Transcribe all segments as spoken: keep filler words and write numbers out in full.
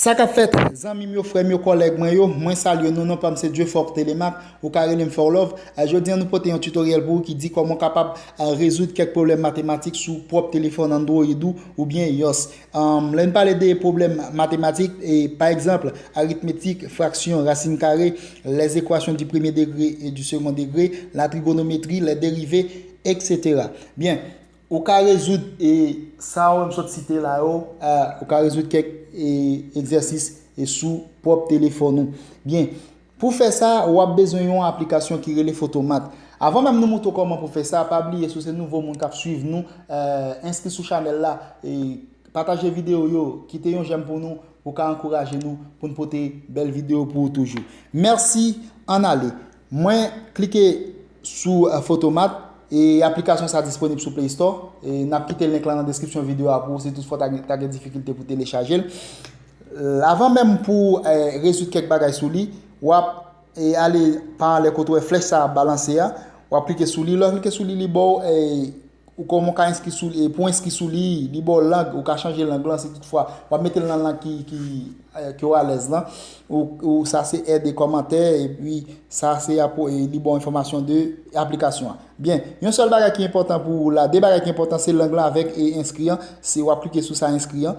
Sa k ap fèt, zanmi m yo, frè m yo, kòlèg mwen yo, mwen salye nou, non pa m se Dieufort Telemaque, ou ka rele m Forlove. Eh, jodi a nou pote yon tutoriel pou ou ki di kòman w kapab eh, rezoud kèk pwoblèm matematik sou pwòp telefòn Android ou oubyen iOS. Lè n pale de pwoblèm matematik, e, pa egzanp, aritmetik, fraksyon, rasin kare, les équations du premier degré et du second degré, la trigonométrie, les dérivées, et cetera. Byen, ou ka rezoud e sa yo m sot site la yo, eh, ou ka rezoud kèk e, egzèsis e sou pwòp telefòn ou. Byen, pou fè sa, w ap bezwen yon aplikasyon ki rele Photomath. Avan menm nou montre w kòman pou fè sa, pa bliye si w se nouvo moun k ap swiv nou, eh, enskri sou chanèl la, e pataje videyo yo, kite yon jèm pou nou, pou ka ankouraje nou, pou n pote bèl videyo pou ou toujou. Mèsi, ann ale. Mwen klike sou eh, Photomath, e aplikasyon sa disponib sou Play Store. E n ap kite link la nan deskripsyon videyo a pou ou si toutfwa ta gen, ta gen difikilte pou telechaje l. Eh, avan menm pou eh, rezoud kèk bagay sou li, w ap eh, ale pa anlè kote w wè flèch sa ap balanse a, w ap klike sou li. Lè w klike sou li, li ba w eh, ou kòman w ka enskri sou li, e pou enskri sou li, li ba w lang, ou ka chanje lang lan si toutfwa w ap mete l nan lang ki, ki, eh, ke w alèz lan. Ou, ou sa se aide, kòmantè, epi sa se apre, e li ba w enfòmasyon de aplikasyon an. Byen, yon sèl bagay ki enpòtan pou ou la, de bagay ki enpòtan se lang lan avèk e enskri an, se w ap klike sou sa enskri an.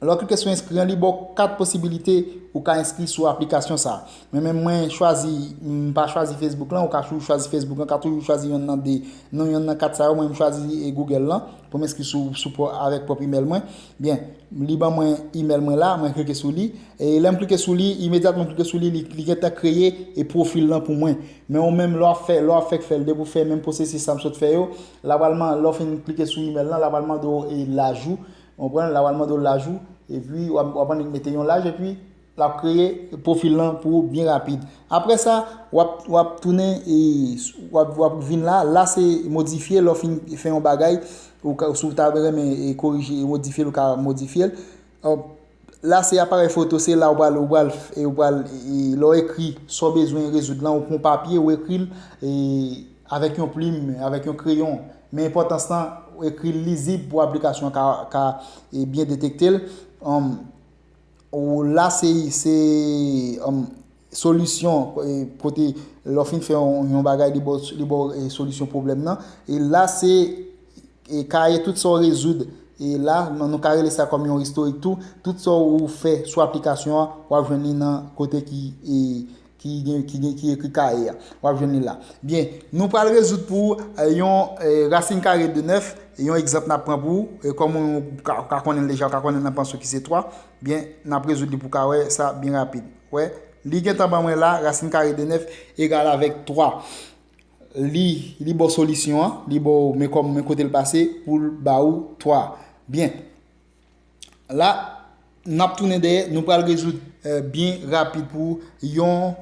Lè w klike sou enskri an, li ba w kat posibilite ou ka enskri sou aplikasyon sa a. Men menm mwen chwazi, m pa chwazi Facebook lan, ou ka toujou chwazi Facebook lan, ou ka toujou chwazi yonn nan de, nan yonn nan kat sa yo, mwen m chwazi e Google lan pou m enskri sou, sou pwò-, avèk pwòp imèl mwen. Byen, li ban mwen imèl mwen la, mwen klike sou li. E lè m klike sou li, imedyatman m klike sou li, li, li gentan kreye e pwofil lan pou mwen. Men ou menm, lè w ap fè, lè w ap fèk fè l, depi w fè menm pwosesis sa m sot fè yo, l ap pral man-, lè w fin klike sou imèl lan, l ap pral mande w e laj ou. Ou konprann? L ap pral mande w laj ou, epi w ap, w ap annik mete yon laj, epi l ap kreye pwofil lan pou ou byen rapid. Apre sa, w ap, w ap tounen, e, w ap, w ap vin la, la se modifye, lè w fin fè yon bagay, ou ka, si w ta renmen e korije e modifye l, ou ka modifye l. Ɔ, la se aparèy foto, se la ou pral, ou pral, e, ou pral, e, lè w ekri sa w bezwen rezoud lan, ou pran papye, ou ekri l, e, avèk yon plim, avèk yon kreyon. Men enpòtans lan, ou ekri l lizib pou aplikasyon an ka, ka, e, byen detekte l. Anm, ou la se, se, anm, solisyon, e, kote lè w fin fè yon, yon bagay, li ba w, li ba w, e, solisyon pwoblèm nan. E la se e kaye tout sa w rezoud. E la, nou, nou ka rele sa kòm yon istorik tou. Tout sa w fè sou aplikasyon an, w ap jwenn li nan kote ki, e, ki gen, ki gen, ki ekri kaye a. W ap jwenn li la. Byen, nou pral rezoud pou ou, e, yon, e, rasin kare de nèf, e, yon egzanp n ap pran pou ou, e, kòm ou ka, ou ka konnen l deja, ou ka konnen l nan panse w ki se twa. Byen, n ap rezoud li pou w ka wè sa byen rapid. Wè, li gentan ban mwen la, rasin kare de nèf egal avèk twa. Li, li ba w solisyon an, li ba w men kòm, men kote l pase pou l ba ou twa. Byen. La, n ap tounen dèyè, nou pral rezoud, eh, byen rapid pou yon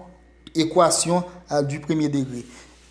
ekwasyon, eh, du premier degré.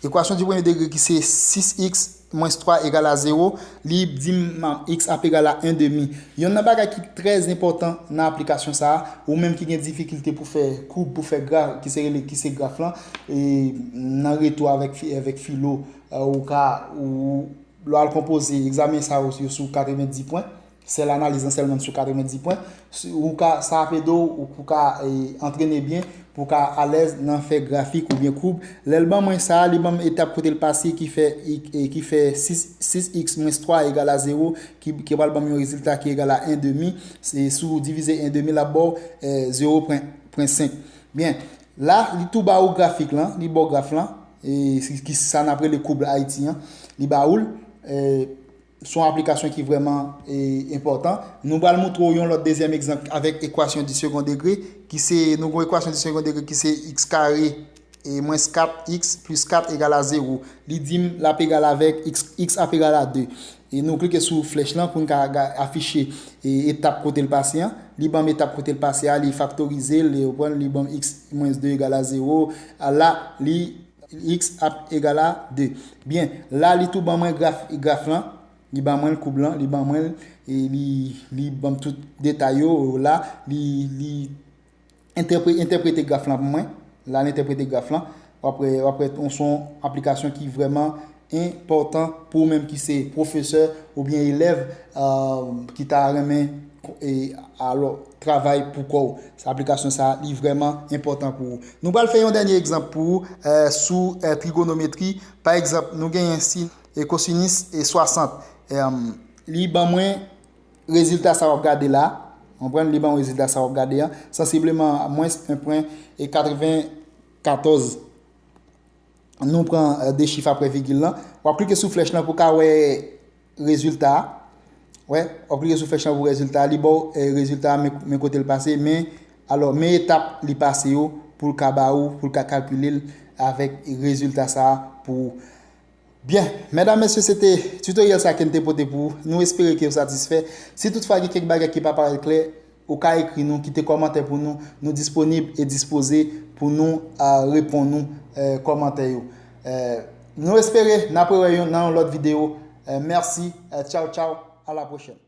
Ekwasyon du premier degré ki se sis x mwens twa egal a zewo, li di m x ap egal a en demi. Youn nan bagay ki trè enpòtan nan aplikasyon sa a, ou menm ki gen difikilte pou fè koub, pou fè graf, ki se rele, ki se graf lan, e nan retou avèk fi-, avèk filo, eh, ou ka, ou, lè w al konpoze egzamen sa yo, yo sou katrevenndis pwen, sèl analiz lan sèlman sou katrevenndis pwen, si, ou ka, sa ap ede w, ou, ou ka, e, antrene byen, pou w ka alèz nan fè grafik oubyen koub. Lè l ban mwen sa, li ban m etap kote l pase ki fè, e, ki fè sis, sis x mwens twa egal a zewo, ki, ki pral ban m yon rezilta ki egal a en demi. Se, si w divize en demi, l ap ba w, eh, zewo pwen, pwen senk. Byen, la, li tou ba ou grafik lan, li ba w graf lan, e, ki, ki sa n ap rele koub Ayiti an, li ba ou l, e, se yon aplikasyon ki vrèman, e, enpòtan. Nou pral montre w yon lòt dezyèm egzanp avèk ekwasyon di segon degre, ki se, nou gen ekwasyon di segon degre ki se x kare, e, mwens kat x plis kat egal a zewo. Li di m l ap egal avèk x, x ap egal a de. E nou klike sou flèch lan pou n ka ga-, afiche, e, etap kote l pase an. Li ban m etap kote l pase a, li faktorize l, ou konprann, li ban m x mwens de egal a zewo. A la, li, x ap egal a de. Byen, la, li tou ban mwen graf, graf lan. Li ban mwen l koub lan, li ban mwen l, e li, li ban m tout detay yo. La, li, li entèpre-, entèprete graf lan pou mwen. La, l entèprete graf lan. W ap wè, w ap wè, se yon aplikasyon ki vrèman, enpòtan pou ou menm ki se pwofesè oubyen elèv, euh, ki ta renmen, e, alò, travay pou kò w. Sa, aplikasyon sa, li vrèman enpòtan pou ou. Nou pral fè yon dènye egzanp pou ou, euh, sou, euh, trigonometri. Pa egzanp, nou genyen sin e kosinis e swasant. Euh, li ban mwen rezilta sa w ap gade la. Konprann, li ban mwen rezilta sa w ap gade an. Sansibleman, mwens en pwen e katrevenkatòz. Nou pran, euh, de chif apre vigil lan. W ap klike sou flèch lan pou w ka wè rezilta a. Wè, w ap klike sou flèch lan pou rezilta a. Li ba w, euh, rezilta a, men, men kote l pase, men, alò, men etap li pase yo pou l ka ba ou, pou l ka kalkile l avèk rezilta sa a pou ou. Byen, medam, mesye, se te tutorial sa ke n te pote pou ou. Nou espere ke w satisfè. Si toutfwa gen kèk bagay ki pa parèt klè, ou ka ekri nou, kite kòmantè pou nou. Nou disponib e dispoze pou nou, a, reponn ou, e, kòmantè yo. E, nou espere n ap rewè yon, nan yon lòt videyo. E, mèsi. E, tchaw, tchaw. A la pwochèn.